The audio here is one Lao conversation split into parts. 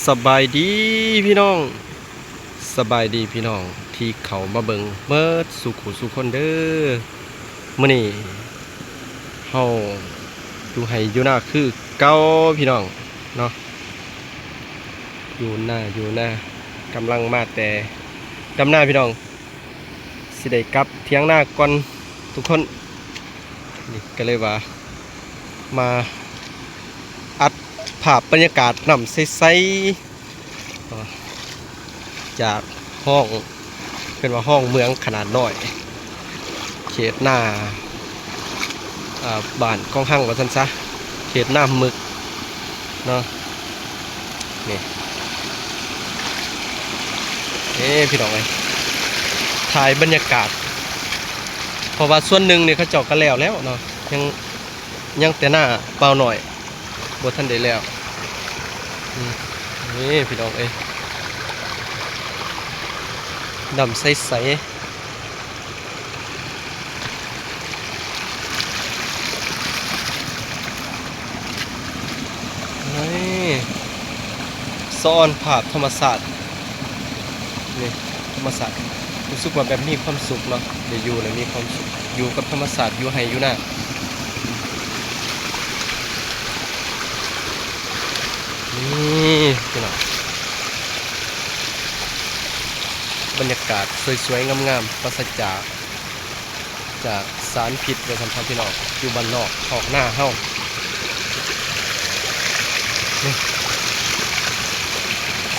ສະບາຍດີພີ່ນ້ອງ ສະບາຍດີພີ່ນ້ອງທີ່ເຂົ້າມາເບິ່ງເໝິດສູ່ຜູ້ສູ່ຄົນເດີ. ມື້ນີ້ເຮົາຢູ່ໄຮ່ຢູ່ນາຄືເກົ່າພີ່ນ້ອງເນາະ, ຢູ່ນາ ຢູ່ນາ ກຳລັງມາແຕ່ດຳນາພີ່ນ້ອງ. ຊິໄດ້ກັບຖຽງນາກ່ອນທຸກຄົນ. ນີ້ກໍເລີຍວ່າມາອັດພາບບັນຍາກາດນ້ຳໃສໆ ຈາກຮ່ອງ ເອີ້ນວ່າຮ່ອງເມືອງຂະໜາດນ້ອຍ ເຂດນາ ອ່າ ບ້ານກອງຮັງວ່າຊັ້ນຊະ ເຂດນາໝຶກເນາະ. ນີ້ ເອີ ພີ່ນ້ອງເອີຍ ຖ່າຍບັນຍາກາດ ເພາະວ່າສ່ວນໜຶ່ງນີ້ເຂົາເຈົ້າກໍແລ້ວແລ້ວເນາະ ຍັງ ຍັງແຕ່ໜ້າບ່າວນ້ອຍ ບໍ່ທັນໄດ້ແລ້ວ. ອືມ ນີ້ພີ່ນ້ອງເອີຍ ນ້ຳໃສໆ ນີ້ ສະອອນພາບທຳມະຊາດ ນີ້ ທຳມະຊາດ ຮູ້ສຶກວ່າແບບມີຄວາມສຸກເນາະ ໄດ້ຢູ່ແລ້ວມີຄວາມສຸກ ຢູ່ກັບທຳມະຊາດ ຢູ່ໄຮ່ຢູ່ນາ. ນີ້ພີ່ນ້ອງ ບັນຍາກາດສວຍໆງາມໆ ປາສະຈາກ ຈາກສານພິດວ່າຊັ້ນເຖາະພີ່ນ້ອງ ຢູ່ບ້ານນອກຄອກນາເຮົາ. ນີ້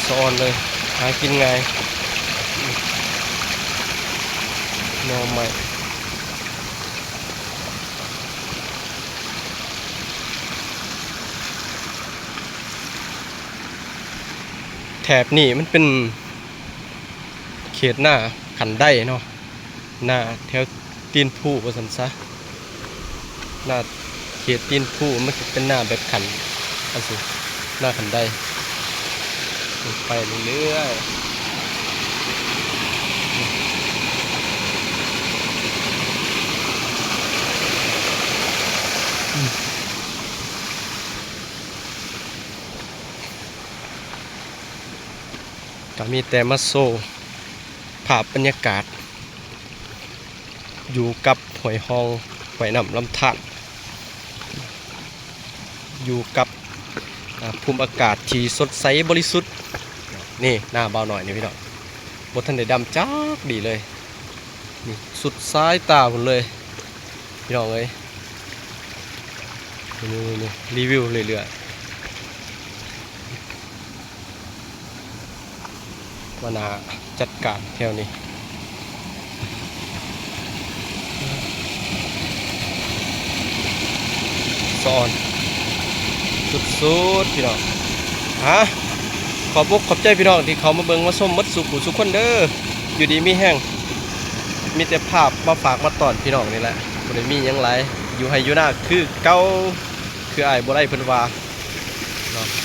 ສະອອນເລີຍ ຫາກິນງ່າຍ ໜໍ່ໄມ້. ແຖບນີ້ມັນເປັນເຂດນາຂັ້ນໄດເນາະ ນາແຖວຕີນພູວ່າຊັ້ນຊະ ນາເຂດຕີນພູ ມັນກໍເປັນນາແບບຂັ້ນ ຈັ່ງຊີ້ ນາຂັ້ນໄດ ໄປເລື້ອຍໆ. ກໍມີແຕ່ມາໂຊພາບບັນຍາກາດ ຢູ່ກັບຫ້ວຍຮ່ອງ ຫ້ວຍນ້ຳລຳທານ ຢູ່ກັບ ອ່າ ພູມອາກາດທີ່ສົດໃສບໍລິສຸດ. ນີ້ນາບ່າວນ້ອຍນີ້ພີ່ນ້ອງ ບໍ່ທັນໄດ້ດຳຈັກດີເລີຍ ນີ້ສຸດສາຍຕາພຸ້ນເລີຍພີ່ນ້ອງເອີຍ. ນີ້ໆໆ ຣີວິວເລື້ອຍໆ ວ່າໜ້າຈັດການແຖວນີ້ ສອນສຸດໆ ພີ່ນ້ອງ. ອ່າ ຂອບອົກຂອບໃຈພີ່ນ້ອງທີ່ເຂົ້າມາເບິ່ງມາຊົມໝົດສູ່ຜູ້ສູ່ຄົນເດີ ຢູ່ດີມີແຮງ ມີແຕ່ພາບມາຝາກມາຕ້ອນພີ່ນ້ອງນີ້ແຫຼະ ບໍ່ໄດ້ມີຫຍັງຫຼາຍ ຢູ່ໄຮ່ຢູ່ນາຄືເກົ່າ ຄືອ້າຍບໍ່ໄດ້ເພິ່ນວ່າເນາະ.